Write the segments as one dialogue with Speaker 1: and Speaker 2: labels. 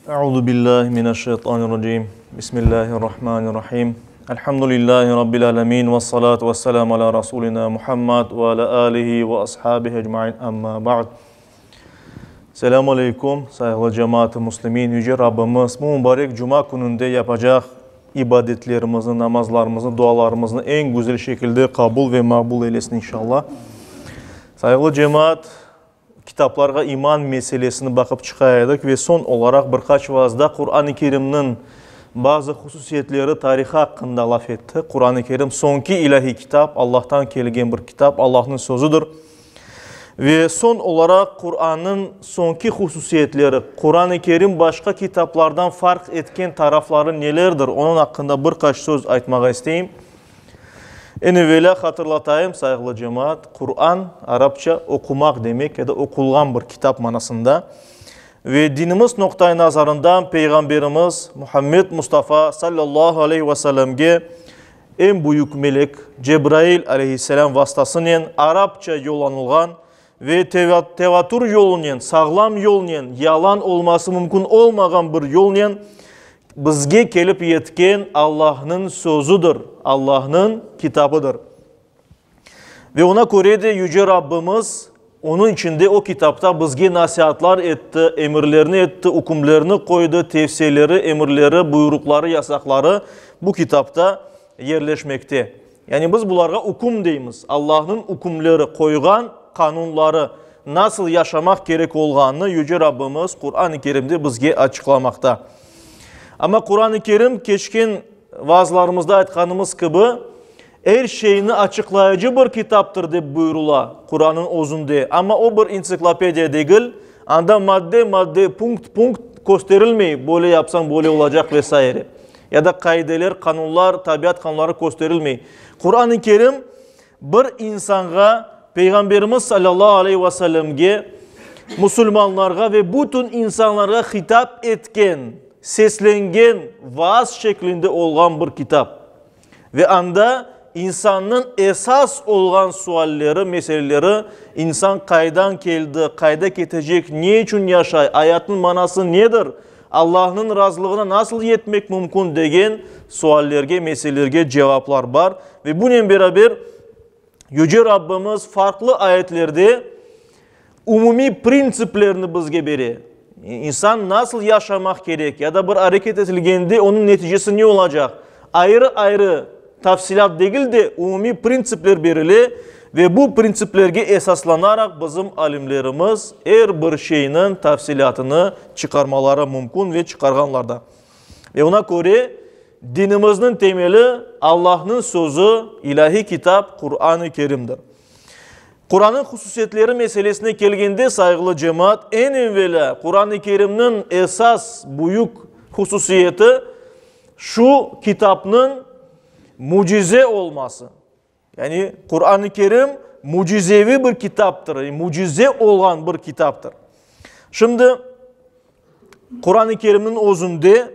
Speaker 1: Euzu billahi mineşşeytanirracim. Bismillahirrahmanirrahim. Elhamdülillahi rabbil alamin ve salatu vesselamu ala rasulina Muhammed ve ala alihi ve ashabihi ecmain. Amma ba'd. Selamu aleykum, sayğılı cemaat-ı muslimin. Yüce Rabbimiz bu mübarek cuma kününde yapacaq ibadetlerimizni, namazlarımıznı, dualarımıznı eñ güzel şekilde qabul ve maqbul eylesin inşallah. Sayğılı cemaat, kitaplarğa iman meselesini baqıp çıqa edik ve soñ olaraq bir qaç vaazda Quran-ı Kerimniñ bazı hususiyetleri, tarihı aqqında laf ettik. Quran-ı Kerim soñki ilâhiy kitap, Allahtan kelgen bir kitap, Allahnıñ sözüdir. Ve soñ olaraq Qurannıñ soñki hususiyetleri, Quran-ı Kerim başqa kitaplardan farq etken tarafları nelerdir, onıñ aqqında bir qaç söz aytmağa isteyim. Eñ evelâ hatırlatayım, sayğılı cemaat, Quran, arapça oqumaq demek ya da oqulğan bir kitap manasında. Ve dinimiz noqta-i nazarından Peyğamberimiz Muhammed Mustafa sallallahu aleyhi ve sellemge eñ büyük melek Cebrail aleyhisselâm vastasınen arapça yollanılğan ve tevatur yolunen, sağlam yolnen, yalan olması mümkün olmağan bir yolnen bizge kelip yetken Allahnıñ sözüdir, Allahnıñ kitabıdır. Ve ona köre de Yüce Rabbimiz onıñ içinde, o kitapta bizge nasiatlar etti, emirlerni etti, ükümlerni qoydı, tevsiyeleri, emirleri, buyruqları, yasaqları bu kitapta yerleşmekte. Yani biz bularğa üküm deymiz, Allahnıñ ükümleri, qoyğan qanunları, nasıl yaşamaq kerek olğanını Yüce Rabbimiz Quran-ı Kerimde bizge açıqlamaqta. Amma Quran-ı Kerim, keçken vaazlarımızda aytqanımız kibi, er şeyni açıqlayıcı bir kitaptır dep buyurıla Qurannıñ özünde. Amma o bir entsiklopediya degil, anda madde-madde, punkt-punkt kösterilmey, böyle yapsañ böyle olacaq ve saire. Ya da qaideler, qanunlar, tabiat qanunları kösterilmey. Quran-ı Kerim bir insanğa, Peyğamberimiz salâllahu aleyhi ve sellemge, musulmanlarğa ve bütün insanlarğa hitap etken, seslengen vaaz şeklinde olğan bir kitap. Ve anda insannıñ esas olğan sualleri, meseleleri, insan qaydan keldi, qayda ketecek, ne içün yaşay, ayatnıñ manası nedir, Allahnıñ razılığına nasıl yetmek mümkün degen suallerge, meselelerge cevaplar bar. Ve bunen beraber Yüce Rabbimiz farqlı ayetlerde umumiy printsiplerni bizge bere. İnsan nasıl yaşamaq kerek ya da bir areket etilgende onıñ neticesi ne olacaq? Ayrı-ayrı tafsilât degil de, umumiy printsipler berile ve bu printsiplerge esaslanaraq bizim alimlerimiz er bir şeyniñ tafsilâtını çıqarmaları mümkün ve çıqarğanlar da. Ve ona köre dinimizniñ temeli Allahnıñ sözü, ilâhiy kitap, Quran-ı Kerimdir. Qurannıñ hususiyetleri meselesine kelgende, sayğılı cemaat, eñ evelâ Quran-ı Kerimniñ esas büyük hususiyeti şu kitapnıñ mücize olması. Yani Quran-ı Kerim mücizeviy bir kitaptır, mücize olğan bir kitaptır. Şimdi Quran-ı Kerimniñ özünde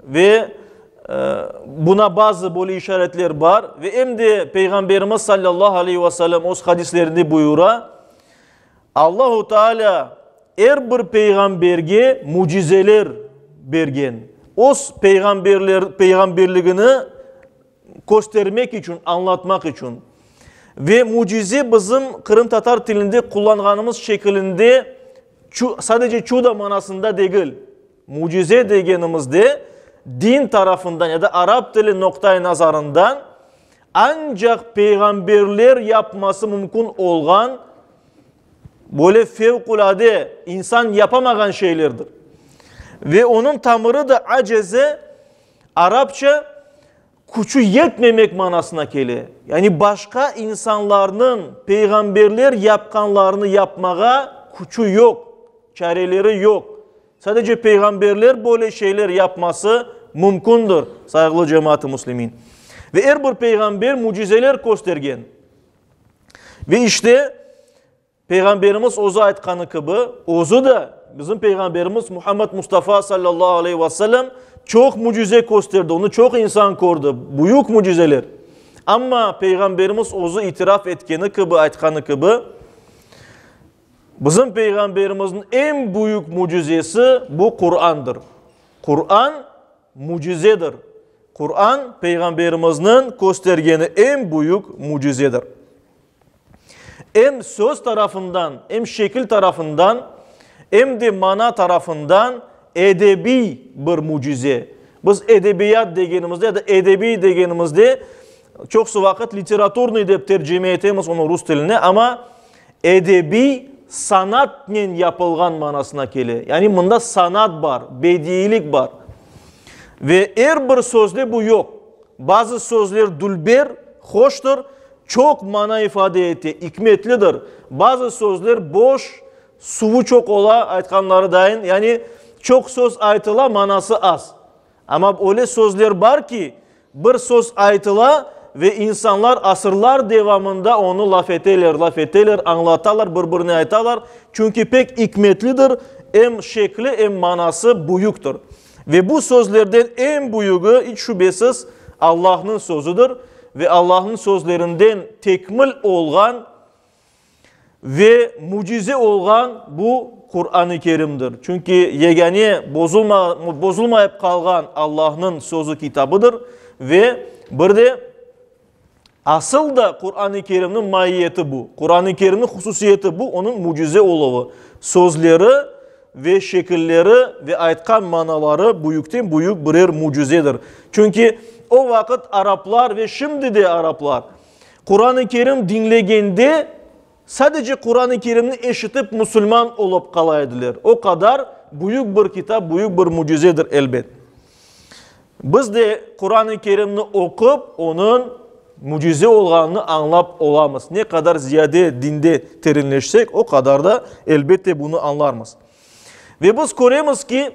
Speaker 1: Ve buna bazı böyle işaretler bar. Ve em de Peyğamberimiz sallallahu aleyhi ve sellem öz hadislerinde buyura, Allahu Teala er bir peyğamberge mücizeler bergen. Öz peyğamberler, peyğamberligini köstermek içün, añlatmaq içün. Ve mücize bizim qırımtatar tilinde qullanğanımız şekilinde sadece çuda manasında degil. Mücize degenimizde din tarafından ya da arap tili noqta-i nazarından ancaq peyğamberler yapması mümkün olğan böyle fevqulâde insan yapamağan şeylerdir. Ve onıñ tamırı da aceze arapça küçü yetmemek manasına kele. Yani başqa insanlarnıñ peyğamberler yapqanlarını yapmağa küçü yoq, çareleri yoq. Sadece peyğamberler böyle şeyler yapması mümkündür, sayğılı cemaat-ı müslimin. Ve er bir peyğamber mücizeler köstergen. Ve işte Peyğamberimiz özü aytqanı kibi, özü de, bizim Peyğamberimiz Muhammed Mustafa sallallahu aleyhi ve sellem çoq mücize kösterdi, onı çoq insan kördi, büyük mücizeler. Amma Peyğamberimiz özü itiraf etkeni kibi, aytqanı kibi,. Bizim Peyğamberimizniñ eñ büyük mücizesi bu Qurandır. Quran mücizedir. Quran Peyğamberimizniñ köstergeni eñ büyük mücizedir. Em söz tarafından, em şekil tarafından, em de mana tarafından edebiy bir mücize. Biz edebiyat degenimizde ya da edebiy degenimizde çoqusı vaqıt literaturnıy dep tercime etemiz onı rus tiline, amma edebiy sanatnen yapılğan manasına kele. Yani mında sanat bar, bediylik bar. Ve er bir sözde bu yoq. Bazı sözler dülber, hoştır, çoq mana ifade ete, ikmetlidir. Bazı sözler boş, suvu çoq ola, aytqanları dayın, yani çoq söz aytıla, manası az. Amma öyle sözler bar ki, bir söz aytıla ve insanlar asırlar devamında onı laf eteler, laf eteler, añlatalar, bir-birine aytalar, çünki pek ikmetlidir, em şekli, em manası büyüktir. Ve bu sözlerden eñ büyügi, iç şübesiz, Allahnıñ sözüdir ve Allahnıñ sözlerinden tekmil olğan ve mücize olğan bu Quran-ı Kerimdir. Çünki yegâne bozulmayıp qalğan Allahnıñ sözü kitabıdır ve bir de Asıl da Quran-ı Kerimniñ maiyeti bu. Quran-ı Kerimniñ hususiyeti bu, onıñ mücize oluvı. Sözleri ve şekilleri ve aytqan manaları büyükten büyük birer mücizedir. Çünki o vaqıt araplar ve şimdi de araplar Quran-ı Kerim diñlegende, sadece Quran-ı Kerimni eşitip musulman olıp qala ediler. O qadar büyük bir kitap, büyük bir mücizedir, elbet. Biz de Quran-ı Kerimni oqup, onıñ mücize olğanını añlap olamız. Ne qadar ziyade dinde terinleşsek, o qadar da, elbette, bunı añlarmız. Ve biz köremiz ki,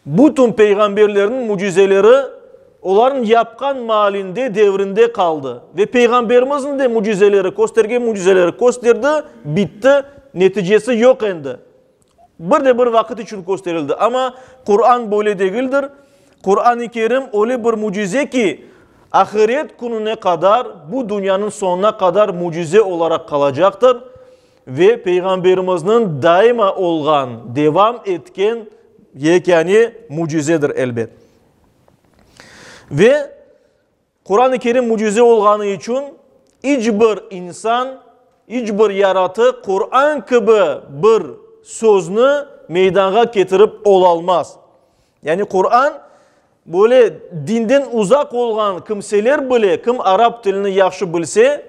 Speaker 1: bütün peyğamberlerniñ mücizeleri olarnıñ yapqan maalinde, devrinde qaldı. Ve Peyğamberimizniñ de mücizeleri, köstergen mücizeleri kösterdi, bitti, neticesi yoq endi. Bir de bir vaqıt içün kösterildi. Amma Quran böyle degildir. Quran-ı Kerim öyle bir mücize ki, ahiret kününe qadar, bu dünyanıñ soñuna qadar mücize olaraq qalacaqtır ve Peyğamberimizniñ daima olğan, devam etken yekâne mücizedir, elbet. Ve Quran-ı Kerim mücize olğanı içün iç bir insan, iç bir yaratıq Quran kibi bir sözni meydanğa ketirip olalmaz. Yani Quran böyle dinden uzaq olğan kimseler bile, kim arap tilini yahşı bilse,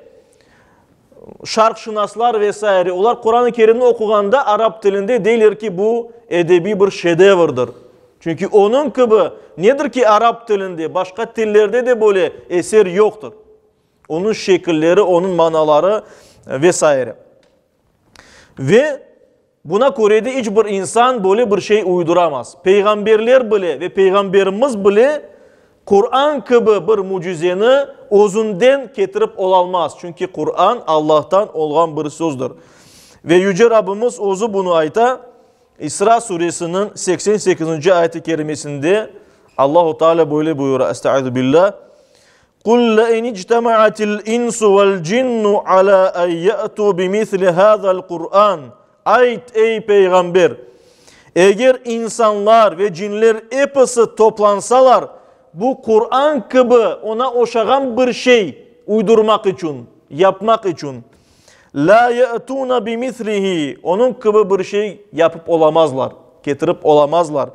Speaker 1: şarqşınaslar ve saire, olar Quran-ı Kerimni oquğanda arap tilinde deyler ki, bu edebiy bir şedevrdir. Çünki onıñ kibi nedir ki arap tilinde, başqa tillerde de böyle eser yoqtır. Onıñ şekilleri, onıñ manaları ve saire. Ve buna köre de iç bir insan böyle bir şey uyduramaz. Peyğamberler bile ve Peyğamberimiz bile Quran kibi bir mücizeni özünden ketirip olalmaz. Çünki Quran Allahtan olğan bir sözdür. Ve Yüce Rabbimiz özü bunı ayta. İsra suresiniñ 88-nci ayet-i kerimesinde Allahu Teala böyle buyura, Estaizu billah, Qul lein ictema'atil insu vel cinnu ala en ye'tu bimisli hazal Qur'an. Ayt, ey peyğamber, eger insanlar ve cinler episi toplansalar, bu Quran kibi oña oşağan bir şey uydurmaq içün, yapmaq içün, Lâ ye'tûne bimislihi, onıñ kibi bir şey yapıp olamazlar, ketirip olamazlar.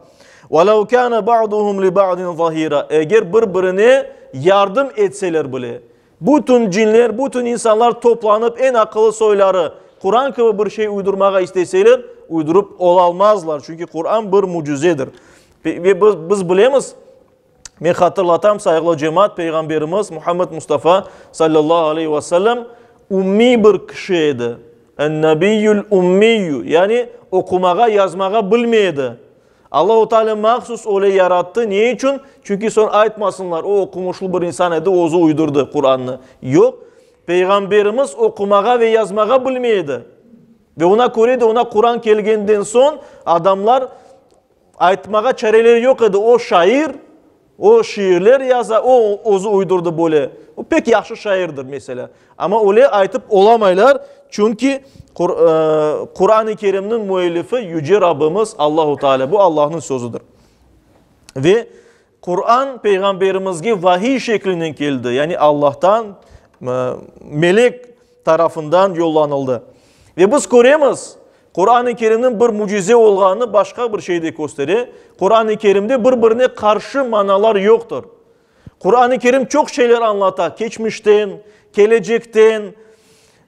Speaker 1: Ve lev kâne ba'duhum li ba'din zahîrâ, eger bir-birine yardım etseler bile. Bütün cinler, bütün insanlar toplanıp eñ aqıllı soyları Quran kibi bir şey uydurmağa isteseler, uydurıp olalmazlar, çünki Quran bir mücizedir. Ve biz bilemiz, Men hatırlatam, sayğılı cemaat, Peyğamberimiz Muhammed Mustafa sallallahu aleyhi ve sellem ümmiy bir kişi edi. En-nebiyyül ümmiyyu, yani oqumağa, yazmağa bilmey edi. Allahu Teala mahsus öyle yarattı. Ne içün? Çünki soñ aytmasınlar, o oqumuşlı bir insan edi, özü uydurdı Qurannı. Yoq, Peyğamberimiz oqumağa ve yazmağa bilmey edi. Ve ona köre de ona Quran kelgenden soñ adamlar Aytmağa çareleri yoq edi, o şair, o şiirler yaza, o özü uydurdı böyle. O pek yahşı şairdir, meselâ. Amma öyle aytıp olamaylar, çünki. Quran-ı Kerimniñ müellifi Yüce Rabbimiz Allahu Teala. Bu Allahnıñ sözüdir. Ve Quran peyğamberimizge vahiy şeklinen keldi, yani Allahtan melek tarafından yollanıldı. Ve biz köremiz, Quran-ı Kerimniñ bir mücize olğanını başqa bir şey de köstere. Quran-ı Kerimde bir-birine qarşı manalar yoqtır. Quran-ı Kerim çoq şeyler añlata, keçmişten, kelecekten,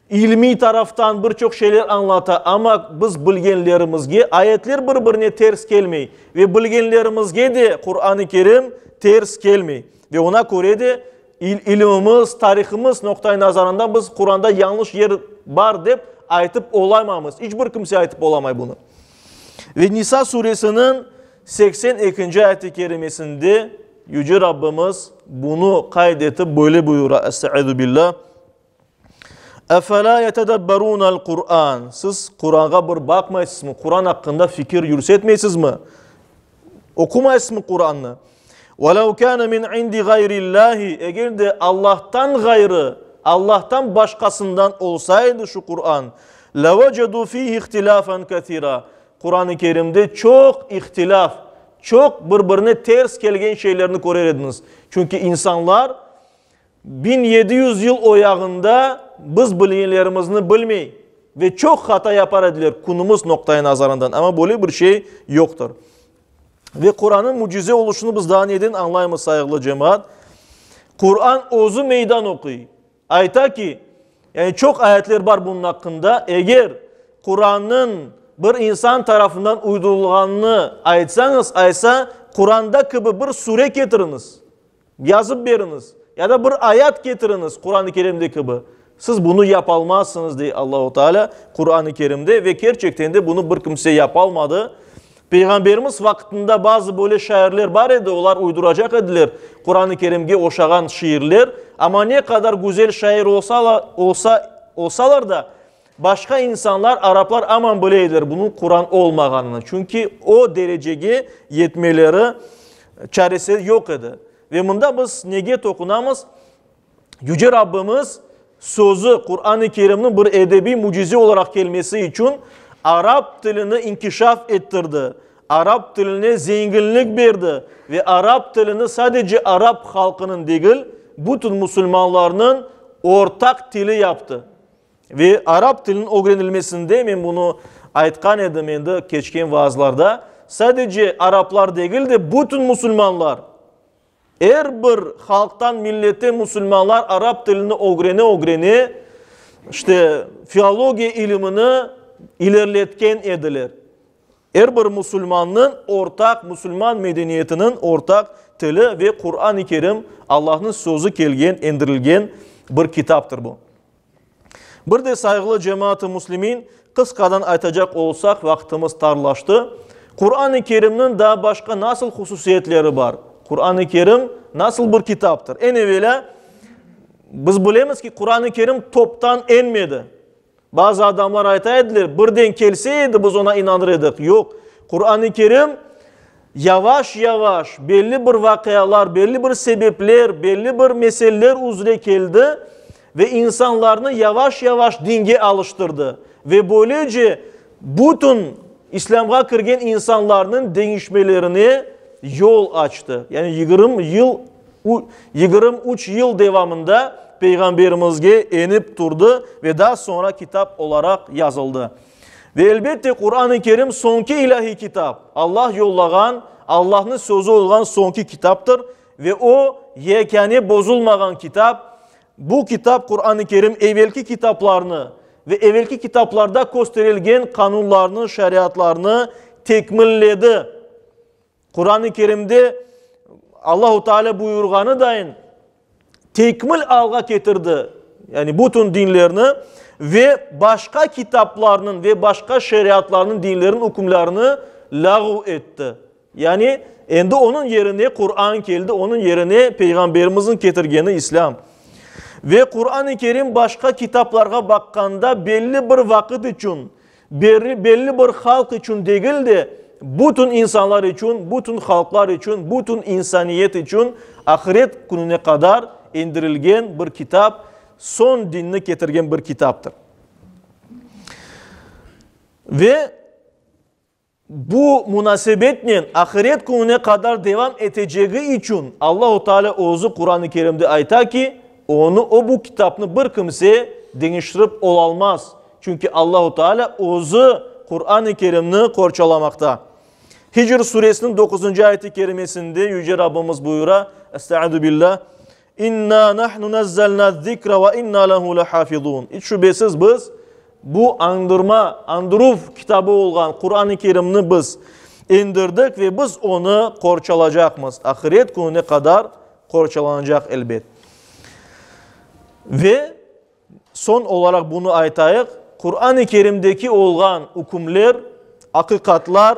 Speaker 1: ilmiy taraftan bir çoq şeyler añlata, amma biz bilgenlerimizge ayetler bir-birine ters kelmey ve bilgenlerimizge de Quran-ı Kerim ters kelmey. Ve oña köre de ilimimiz, tarihımız noqta-i nazarından biz Quranda yañlış yer bar dep aytıp olaymamız. İç bir kimse aytıp olamay bunı. Ve Nisa suresiniñ 82-nci ayet-i kerimesinde Yüce Rabbimiz bunı qayd etip böyle buyura, Estaizu billah, Efelâ yetedebberûnel Qur'an, Siz Quranğa bir baqmaysızmı, Quran aqqında fikir yürsetmeysizmi, oqumaysızmı Qurannı? Velevv kâne min indi gayrillâhi, Eger de Allahtan ğayrı, Allahtan başqasından olsaydı şu Quran, levecedû fîhî ihtilâfen kesîrâ, Quran-ı Kerimde çoq ihtilâf, çoq bir-birine ters kelgen şeylerni körer ediñiz. Çünki insanlar 1700 yıl o yağında biz bilgenlerimizni bilmey ve çoq hata yapar ediler künümiz noqta-i nazarından. Amma böyle bir şey yoqtır. Ve Qurannıñ mücize oluşını biz daa neden añlaymız, sayğılı cemaat? Quran özü meydan oquy. Ayta ki, yani çoq ayetler bar bunıñ aqqında, eger Qurannıñ bir insan tarafından uydurılğanını aytsañız, aysa, Quranda kibi bir sure ketiriñiz, yazıp beriñiz, ya da bir ayat ketiriñiz Quran-ı Kerimde kibi. Siz bunı yapalmazsıñız, dey Allahu Teala Quran-ı Kerimde ve kerçekten de bunı bir kimse yapalmadı. Peyğamberimiz vaqtında bazı böyle şairler bar edi, olar uyduracaq ediler Quran-ı Kerimge oşağan şiirler, amma ne qadar güzel şair olsa, olsalar da, başqa insanlar, araplar aman bile ediler bunıñ Quran olmağanını, çünki o derecege yetmeleri çaresi yoq edi. Ve mında biz nege toqunamız? Yüce Rabbimiz Sözü, Quran-ı Kerimniñ bir edebiy mücize olaraq kelmesi içün arap tilini inkişaf ettirdi, arap tiline zenginlik berdi ve arap tilini sadece arap halqınıñ degil, bütün musulmanlarnıñ ortaq tili yaptı. Ve arap tiliniñ ögrenilmesinde, men bunı aytqan edim endi keçken vaazlarda, sadece araplar degil de, bütün musulmanlar, Er bir halqtan, milletten musulmanlar arap tilini ögrene-ögrene, işte, filologiya ilimini ilerletken ediler. Er bir musulmannıñ ortaq, musulman medeniyetiniñ ortaq tili ve Quran-ı Kerim, Allahnıñ sözü kelgen, endirilgen bir kitaptır bu. Bir de sayğılı cemaat-ı müslimin, qısqadan aytacaq olsaq, vaqtımız tarlaştı, Quran-ı Kerimniñ daa başqa nasıl hususiyetleri bar? Quran-ı Kerim nasıl bir kitaptır? Eñ evelâ, biz bilemiz ki, Quran-ı Kerim toptan enmedi. Bazı adamlar ayta ediler, birden kelse edi, biz oña inanır edik. Yoq, Quran-ı Kerim yavaş-yavaş, belli bir vaqialar, belli bir sebepler, belli bir meseleler üzre keldi ve insanlarnı yavaş-yavaş dinge alıştırdı. Ve böylece bütün İslâmğa kirgen insanlarnıñ deñişmelerine yol açtı. Yani 20 yıl, 23 yıl devamında Peyğamberimizge enip turdı ve daa soñra kitap olaraq yazıldı. Ve elbette Quran-ı Kerim soñki ilâhiy kitap, Allah yollağan, Allahnıñ sözü olğan soñki kitaptır ve o yekâne bozulmağan kitap. Bu kitap, Quran-ı Kerim, evelki kitaplarnı ve evelki kitaplarda kösterilgen qanunlarnı, şariatlarnı tekmilledi. Quran-ı Kerimde Allahu Teala buyurğanı dayın tekmil alğa ketirdi, yani bütün dinlerni ve başqa kitaplarnıñ ve başqa şeriatlarnıñ, dinlerniñ ükümlerini lâğu etti. Yani endi onıñ yerine Quran keldi, onıñ yerine Peyğamberimizniñ ketirgeni İslâm. Ve Quran-ı Kerim başqa kitaplarğa baqqanda belli bir vaqıt içün, Belli bir halq içün degil de, bütün insanlar içün, bütün halqlar içün, bütün insaniyet içün ahiret kününe qadar endirilgen bir kitap, soñ dinni ketirgen bir kitaptır. Ve bu munasebetnen ahiret kününe qadar devam etecegi içün Allahu Teala özü Quran-ı Kerimde ayta ki, onı, o bu kitapnı bir kimse deñiştirip olalmaz. Çünki Allahu Teala özü Quran-ı Kerimni qorçalamaqta. Hicr suresiniñ doquzıncı ayeti kerimesinde Yüce Rabbimiz buyura, Estaizu billah, İnna nahnu nazzalna zikra ve inna lehu lehafizun. İç şübesiz biz bu añdırma, añdıruv kitabı olğan Quran-ı Kerimni biz endirdik ve biz onı qorçalacaqmız. Ahiret kününe qadar qorçalanacaq elbet. Ve soñ olaraq bunı aytayıq, Quran-ı Kerimdeki olğan ükümler, aqiqatlar,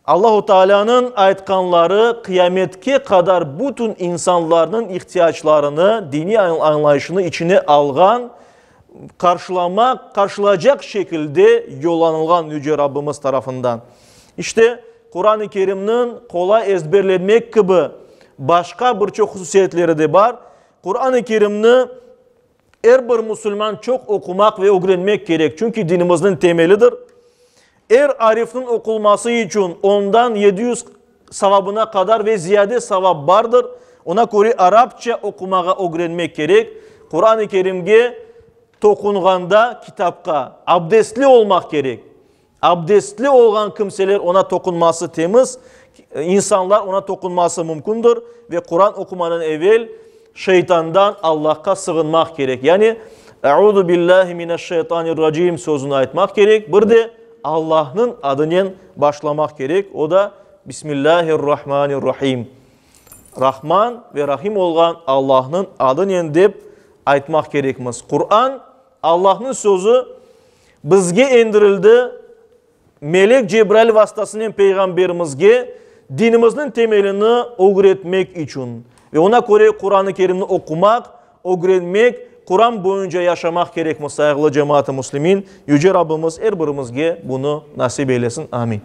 Speaker 1: Allahu Taalânıñ aytqanları qıyametke qadar bütün insanlarnıñ ihtiyaclarını, diniy añlayışını içine alğan, qarşılamaq, qarşılaycaq şekilde yollanılğan Yüce Rabbimiz tarafından. İşte, Quran-ı Kerimniñ qolay ezberlenmek kibi başqa bir çoq hususiyetleri de bar. Quran-ı Kerimni er bir musulman çoq oqumaq ve ögrenmek kerek, çünki dinimizniñ temelidir. Er arifniñ oqulması içün ondan 700 savabına qadar ve ziyade savap bardır. Ona köre arapça oqumağa ögrenmek kerek. Quran-ı Kerimge toqunğanda kitapqa abdestli olmaq kerek. Abdestli olğan kimseler ona toqunması temiz, insanlar ona toqunması mümkündir ve Quran oqumadan evel şeytandan Allahqa sığınmaq kerek. Yani, Euzu billahi mineşşeytanirracim sözüni aytmaq kerek, bir de Allahnıñ adınen başlamaq kerek, o da Bismillahirrahmanirrahim, Rahman ve Rahim olğan Allahnıñ adınen dep aytmaq kerekmiz. Quran, Allahnıñ sözü, bizge endirildi, Melek Cebrail vastasınen Peyğamberimizge dinimizniñ temelini ögretmek içün. Ve ona köre Quran-ı Kerimni oqumaq, ögrenmek, Quran boyunca yaşamaq kerekmiz, sayğılı cemaat-ı müslimin. Yüce Rabbimiz er birimizge bunı nasip eylesin. Amin.